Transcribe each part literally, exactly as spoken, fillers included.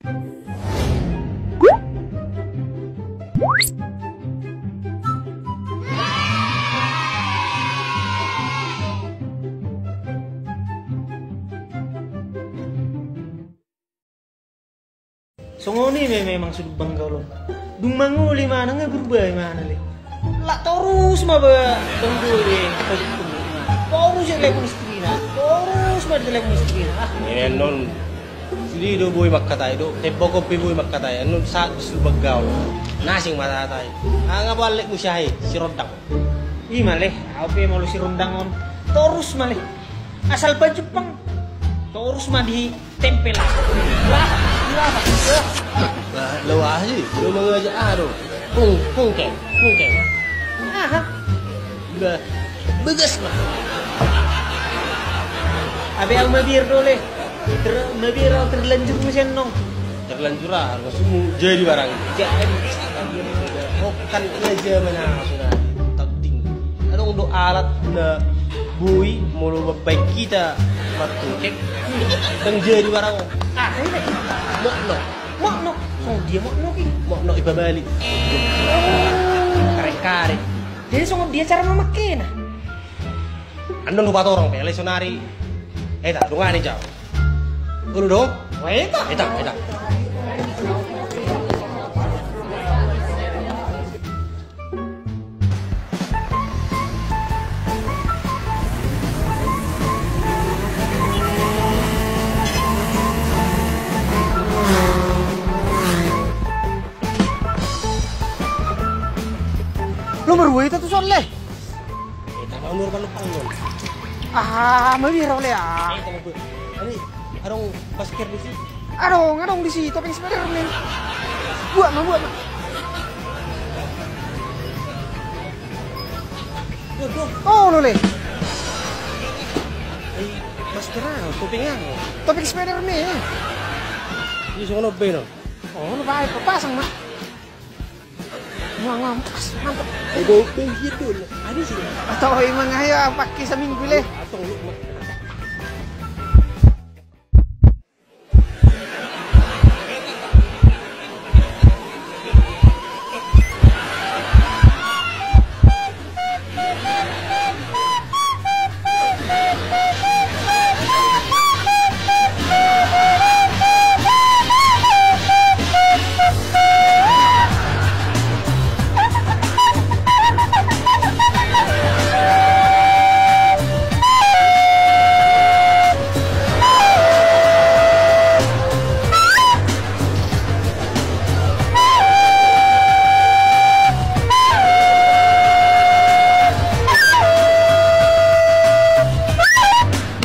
Songon i me-, memang sude banggaon. Dung mangoli manang nga berubah manang le. Lak torus ma ba banggaon. Torus i telepon istrina. Torus ma telepon istrina. Ah. Ini non. Sude do boi mangkatai do. Tembok on pe boi mangkatai. Annon saat disuruh banggaon. Nasing ma tatai. Nga boi alek musahi si rondang. I ma le. Au pe molo si rondang on. Torus ma le. Asal baju pang. Torus ma ditempel. Wah, wah, wah. Bah, lo ahi, lo mangajak ado. Kung, kungkeng, kungkeng. Aha. Bah, bagas ma. Abe au mabiar do le. Ter-, mabiar au terlanjur muse annon. Terlanjur aha, maksudmu jadi barang. Jadi. Oh, kan ia zaman na sonari. Tading. Adong do alat na boi molo mambaen hita martungkek. Ndang jadi barang. Ah, ini. Mokno. Mokno. Oh, dia mokno ki. Mokno ipabalik. Karek-karek. Jadi songon dia cara mamakena. Annon hupatorang pe, alai sonari. Eta, dongani jau. Olo do? Wah, eta. Eta, eta. Lo marua ita tu son le. Eh, tama undur panumpang lo. Ah, mabiar au le ah. Eh, tama gue. Ani, adong masker disi. Adong, adong disi, topeng Spiderman. Buat ma, buat ma. Duh, duh. Oh, lo le. Eh, masker ah, topeng ah. Topeng Spiderman. Ini songon obe no. Oh, lo baik, pasang ma. Wah, wah, pas, mantap. Ayo, bau, bau, iya, dulu. Ada sih. Atau emang ayo pakai seminggu le. Atau lu, ma-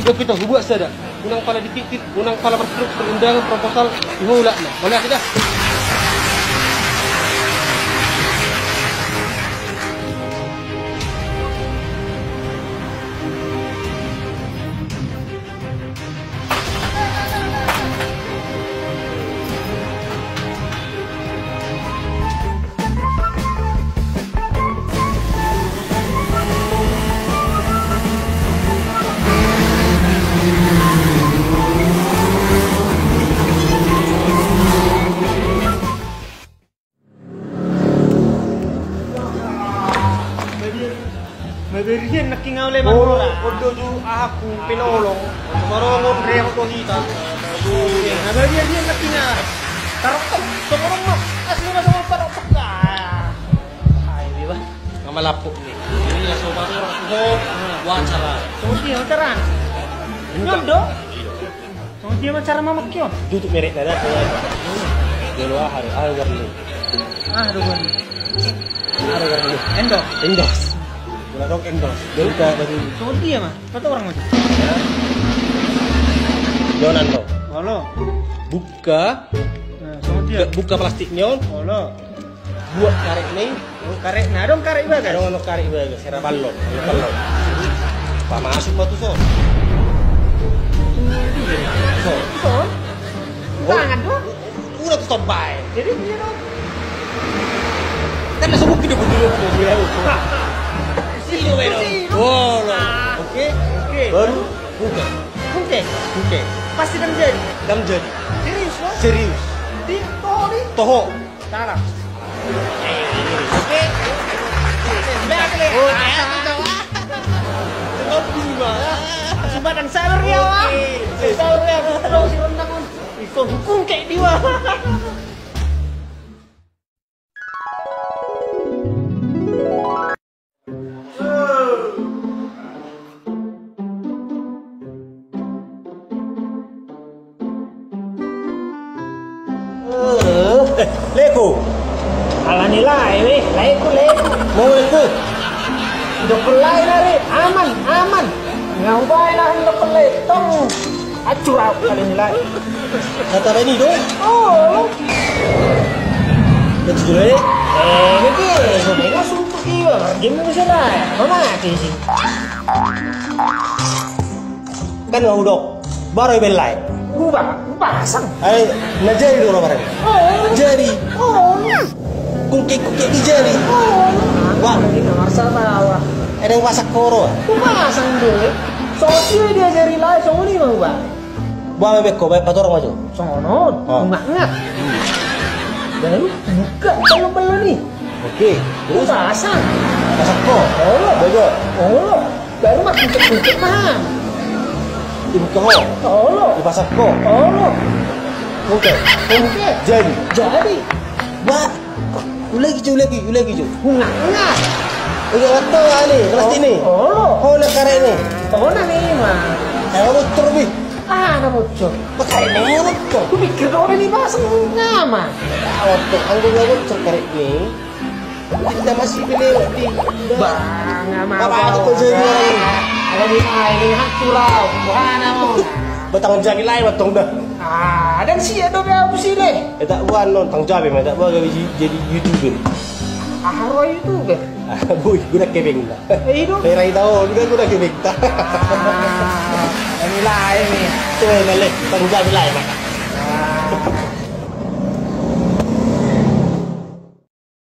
Tiga pita hubuat sada. Unang pala dipikir, unang pala martiruk perundangan proposal. Iho ulak na. Boleh tidak? Mabiar hian nangkin au le. Oh, marmura. Ondo tu aku penolong. Marongon rehot do hita. Oke, na mabiar hian nangkin ah. Taroktok, songon ma. Asli ma songon taroktok. Ah. Hai, beba. Nama lapuk ni. Ini ya sobat orang. Oh, wawancara. Songon dia wawancara. Nyondo. Songon dia ma cara mamake on. Tutup merek na dah. Dia lo aha do, aha do garni. Aha do garni. Aha do garni. Endos. Endos. Gula dong endos. Dia udah baru. Songon dia ma. Kata orang macam. Ya. Jonan do. Halo. Buka. Nah, songon dia. Buka plastik ni on. Halo. Buat karet ni. Oh, karet. Na adong karet ibagas. Adong, adong karet ibagas. Sera ballon. Ballon. Pamasuk ma tu son. Son. Son? Oh. Tangan do. Udah tu son bae. Jadi dia do. Kan langsung mungkin dia butuh dia. Sini, Weno. Sini. Oh, lo. Ah. Oke. Oke. Baru. Buka. Buka. Buka. Pasti ndang jadi. Ndang jadi. Serius lo? Serius. Toho. Salah. Sumbatan sabar ya, Wak. Sabar ya, bro, si rendang, Wak. Iko hukum kayak dia. Eh, Leko. Ala ni lae, weh, Leko, Leko. Mau Leko? Dokon lae nari, aman, aman. Nga hubaen aha dokon lae, tong. Acur au, ala ni lae. Kata Reni do? Oh. Betul, eh? Eh, betul. Sebenarnya suntuk iya, game bisa lae. Mana mati sih? Kan nga hudok, baru ibaen lae. Uba, uba pasang. Ai, na jadi do na barang. Oh. Jadi. Oh. Kungkik-kungkik di jadi. Oh. Wah. Ini nomor sama, wah. Ada yang pasang koro. Uba pasang dulu. So dia diajari lae, so ini mau, Bang. Baen ma, baen ho, baen patorang ma jo. Songon on. Oh. Ngak-ngak. Baru buka balon-balon i. Oke, terus? Pasang. Pasang ho. Olo. Bego. Olo. Baru mah buka-buka, paham? Dibuka ho. Olo. Dipasang ho. Olo. Oke. Oke. Jadi. Jadi. Ba. Ulegi jo, ulegi, ulegi jo. Ngak-ngak. Ulegi, ngak to, ani, kelas ini. Olo. Ho na karet ni. Ho na ni, ma. Karet bocor, bi. Ah, na bocor. Ba karet ni, na bocor. Kupikir do ni pasang nama. Bocor, anggo na bocor karet ni. Kita masih beli di. Bang, nggak mau. Apa, apa tuh jadi orang ini? Ada di mana? Ini hak curau. Bukan, mau. Batang jago lain, batang dah. Ah, dan si Edo be abu sile. Eh, tak buan non, tang jabe ma, tak buan gabe ji-, jadi YouTuber. Ah, ro YouTuber. Ah, boi, guna kebeng ta. Eh, ido. Eh, rai tau, guna, guna kebeng ta. Ah, ini lain nih. Tuh, eh, lele, tang jabe lain, Mak. Ah.